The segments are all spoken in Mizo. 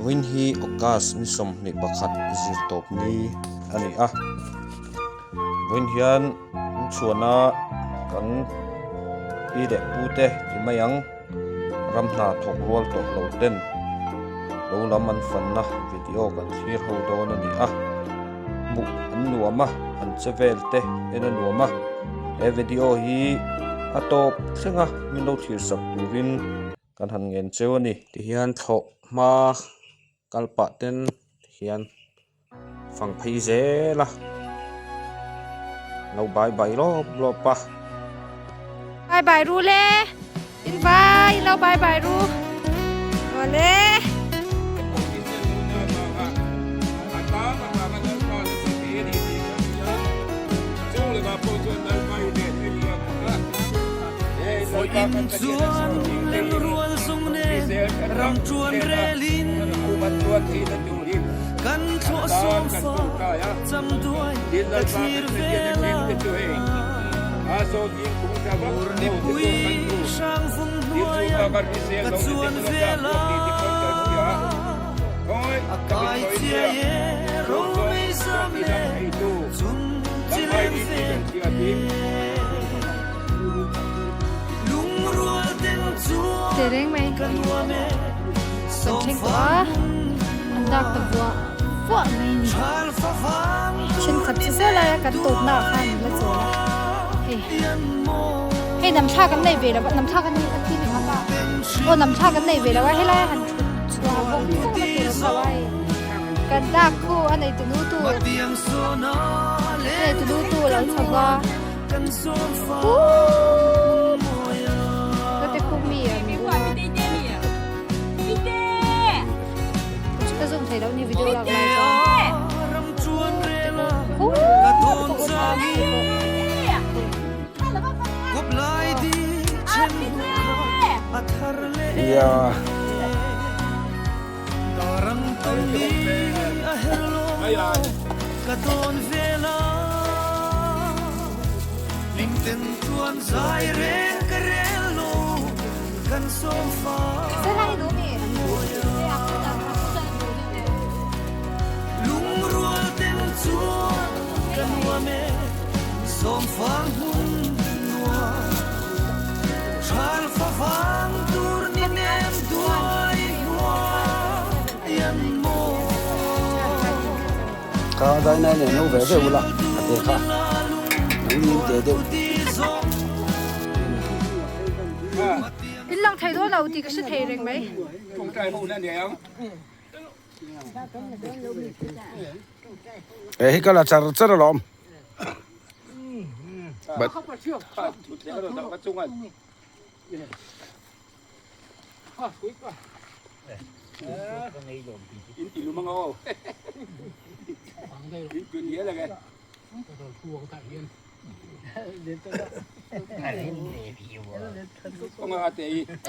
Vawiin hi August ni 21 zirtawp ni a ni a, vawiin hian chhuana kan pi leh pu te ti mai ang ram hna thawk rual tawh lo ten lo lam an fanna video kan thlir ho dawn a ni a, hmuh an nuam a, an che vel te en a nuam a, he video hi a tawp thleng a min lo thlir sak turin. Kan han ngen cheu a ni. Tihian thlawh hma kal pah ten hian fang phei zel a, lo bai bai lawp lawp a. Bai bai ru le, in vai lo bai bai ru awle. Tereng mai kan thleng tawh a an dak ta vuah vuah mai a ni thenkhat chu saw laia kan tawpna ah khan an la chawl a hei hei nam thlak an nei ve lo a nam thlak an nei a ti ni ngam a aw nam thlak an nei ve lo a helai han thut chhuah vawng vawng na tur awm lo a hei kan dak khu a nei tunu tu a nei tunu tu a lo chho va. Kha dai nai nen lo ve deuh ula a te kha nang nim te deuh. In lang thei dawn lo tih ka hre thei reng mai. E hi ka la char char alawm.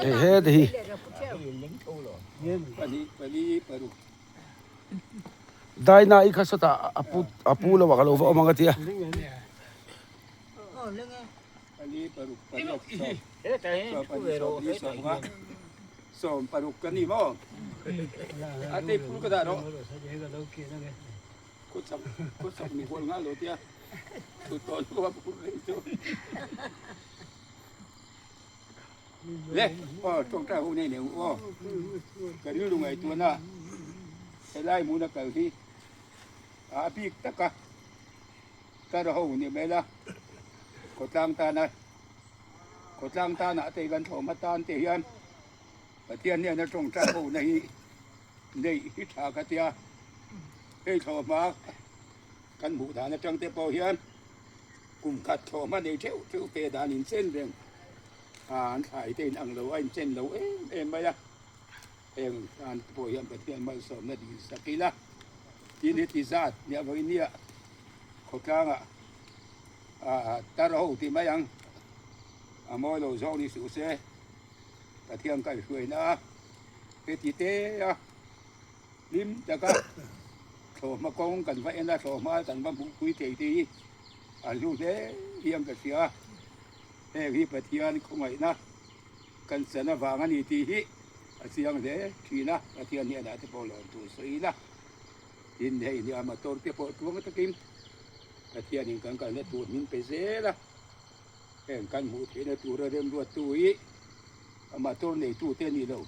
He te hi. Dai na i kha sawtah a pu lo ah ka lo va awm ang a tia. Khawtlang tana khawtlang tana te kan thlawhma tan te hian Pathian hian a tawngtai ho na hi neih hi tha ka tia hei thlawhma kan hmuh dan atang te pawh hian kum khat thlawhma nei theuh theuh pe dan in chen reng a an thlai te in ang lo a in chen lo em em mai a heng tan te pawh hian Pathian malsawmna dil sak ila tin heti zat nia vawiin nia khawtlangah Tar ho tih mai ang, a mawi lo zawk ni suh se, Pathian kaihhruaina a heti te a, hlim taka thlawhhma kawng kan va en a, thlawhhma kan va hmuhpui thei te hi a hlu hle hian ka hria a, heng hi Pathian khawngaihna kan chan avang a ni tih hi. A chiang hle thin a, Pathian hnenah te pawh lawm tur sawi ila, tin hei nia motor te pawh tluang takin Pathianin kan kalna tur min pe zel a, heng kan hmuh theihna tura remruattu hi a motor neitute a ni lo,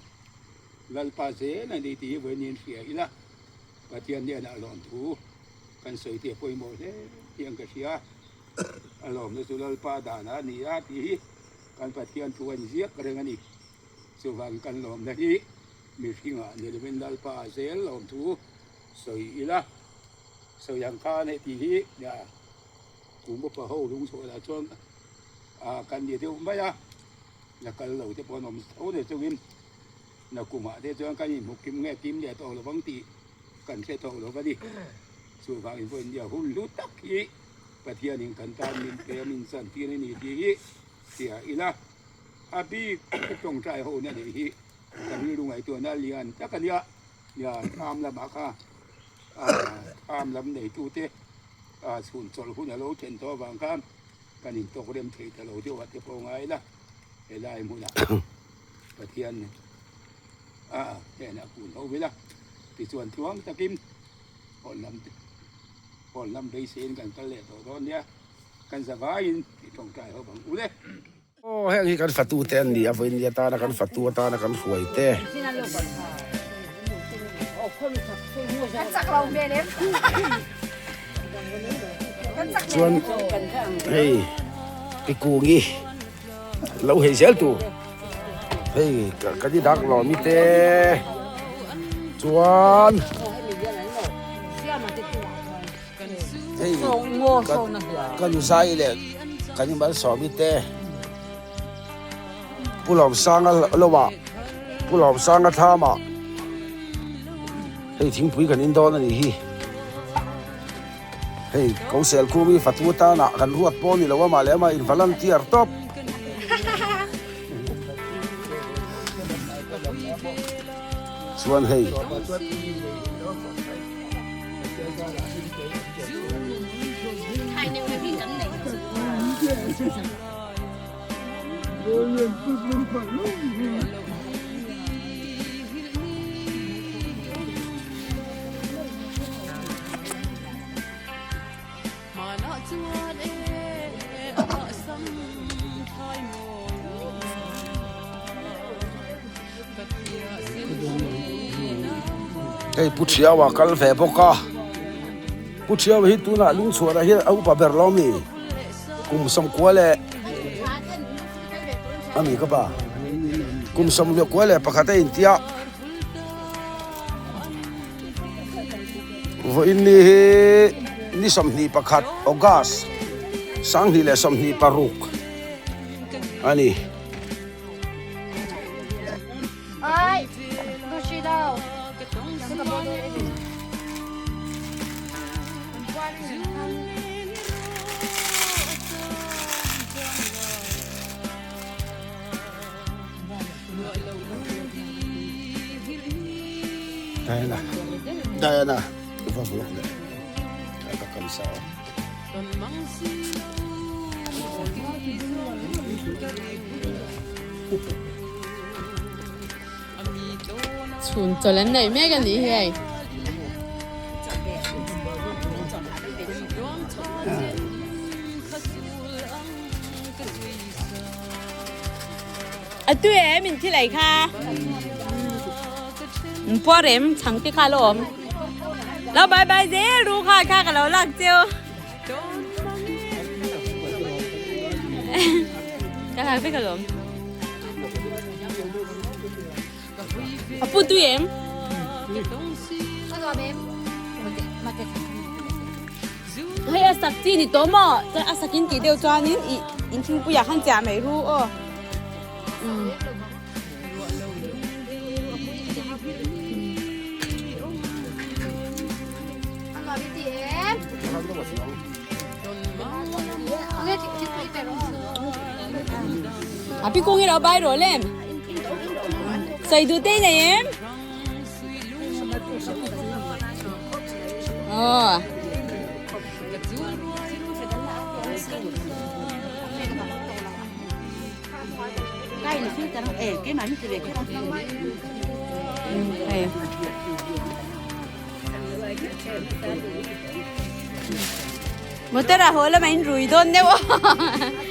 Lalpa zel a ni tih hi vawiin hria ila, Pathian hnenah lawmthu kan sawi te a pawimawh hle tih ang ka hria. A lawmna chu Lalpa danah a ni a tih hi kan Pathian thu a inziak reng a ni. Chuvang kan lawmna hi mihringah ni lovin Lalpa a zel lawmthu sawi ila, sawi ang khan heti hi kum upa ho lungchhuahah chuan kan ni deuh mai a, la kal lo te pawh an awm tho nei chungin nakumah te chuan kan inhmu kim nge kim leh tawh lovang tih kan hre tawh lo va ni. Chuvangin vawiin nia hun hlu tak hi Pathianin kan tan min pe a, min chantir a ni tih hi hria ila. A bik ka tawngtai ho na neih hi ka rilru ngaihtuahna lian tak a nia, nia thlam lamah kha thlam lam neitute chhun chawlh hun a lo then tawh avang khan kan intawk rem thei ta lo deuh a te pawh ngai ila helai hmunah Pathian hnenah kun ho ila tichuan tluang takin hawn lam hawn lam beiseiin kan kal leh tawh dawn nia kan zavaiin i tawngtai ho bang u le. Aw heng hi kan fatu te an ni a, vawiin ni atana kan fatu atana kan hruai te. Chuan hei Pikungi lo hei zel tur hei ka ni dak lawmi te chuan Hei ka nu zai leh ka ni Malsawmi te Pu Lawmsanga lohah Pu Lawmsanga thlamah hei thingpui kan in dawn a nih hi. Hei Kosel khum hi fatu atana kan ruat pawh a ni lo a mah leh amah in volunteer tawp. Chuan hei. Hei Pu Thiaua kal ve bawk a, Pu Thiaua hi tunah lungchhuanah hian a upa ber lo mi kum sawmkua leh a ni ka pa kum sawmkua leh pakhat a intia. Vawiin ni hi ni 21 August 2026 a ni. Diana Diana va vlog leh ka kam sa aw. Chhun chawlh an neih mek a nih hi hei. A tui em in thil ei kha. Puar em chhang te kha lo awm. Lo bye bye zel ru kha kha ka lo lak cheu. Ka lak vek alawm. A pu tui em? Hei a sak chi ni tawh maw? Chuan a sak in tih deuh chuanin ih in thingpuiah khan chiah mai ru aw. A pi kung hi lo bai rawh lem. Sawi duh te i nei em? Aw. Hei. Motor ah haw lamah in rui dawn deuh a.